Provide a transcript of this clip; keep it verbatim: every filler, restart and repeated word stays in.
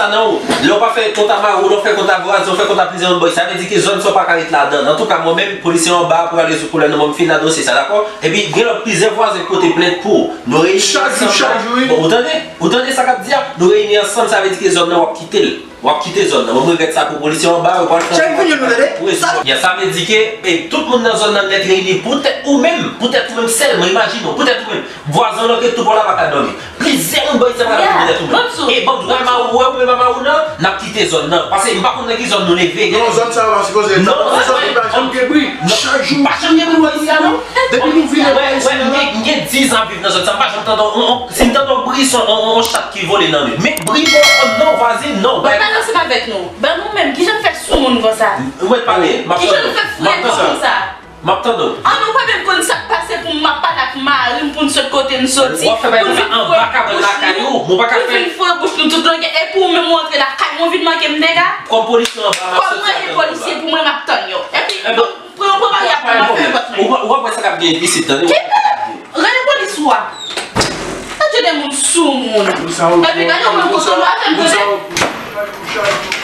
sa nan ou. Lè w pa fè kont a mari w, lè w fè kont a vwazen, w fè kont a plizyè lòt bòy, sa vle di ke zòn sa w pa ka ret ladan l. Antouka, mwen menm, polisye anba a pral rezoud pwoblèm nan, ban m fin nan dosye sa, dakò? Epi, gen lòt plizyè vwazen ki pote plent pou ou. Nou reyini ansanm. Chak jou, chak jou, wi. Bon, ou tande? Ou tande sa k ap di a? Nou reyini ansanm, sa vle di ke zòn nan w ap kite l. W ap kite zòn nan. Mwen, m regrèt sa pou polisye anba a, yo pral fè. Chak jou nou tande. Pou rezoud. Ya, sa vle di ke, e, tout moun nan zòn nan nèt reyini poutèt ou menm, poutèt ou menm sèlman, imajine w, poutèt ou menm. Vwazen w nan ke tou bò la pa ka dòmi. Plizyè moun bò isit ap gade poutèt ou menm. E ban m di w, mari w, wè, ou menm mari w nan, n ap kite zòn nan. Paske m pa konn nan ki zòn nou leve. Non, zòn sa yo pa sipoze. Non, non, non, non. Chak jou. Pa janm gen bri bò isit la, non. Depi nou vin nan bò isit la. M gen, m gen diz an viv nan zòn sa, m pa janm tande on, on, si m tande on bri, se on, on, on chat ki vole nan li. Men bri bò, non, vwazen, non. Ban m pale ansanm avèk nou. Ban nou menm, kijan n fè soumoun konsa? Ou mèt pale, m ap tande w. Kijan n fè frèt konsa? M ap tande w. An, nou pa menm konn sa k pase pou m ap pale ak mari m pou n sot kote n soti. W ap fè bagay konsa anba kabann lakay ou, mwen pa ka fè. Pou n vin foure bouch nou tout longuè, epi ou menm ou antre lakay mwen vin manke m dega. Kòm polisye anba, m ap soti lakay ou la. Kòm mwen e polisye pou mwen, m ap tann yo. Epi, pran, pran bagay ap fè pòt mwen. Ou pa, ou pa wè sa k ap gen isit, tande? Kite! Rele polis ou a. Sa te de moun soumoun. Epi gade ou menm kote w a fè m tande.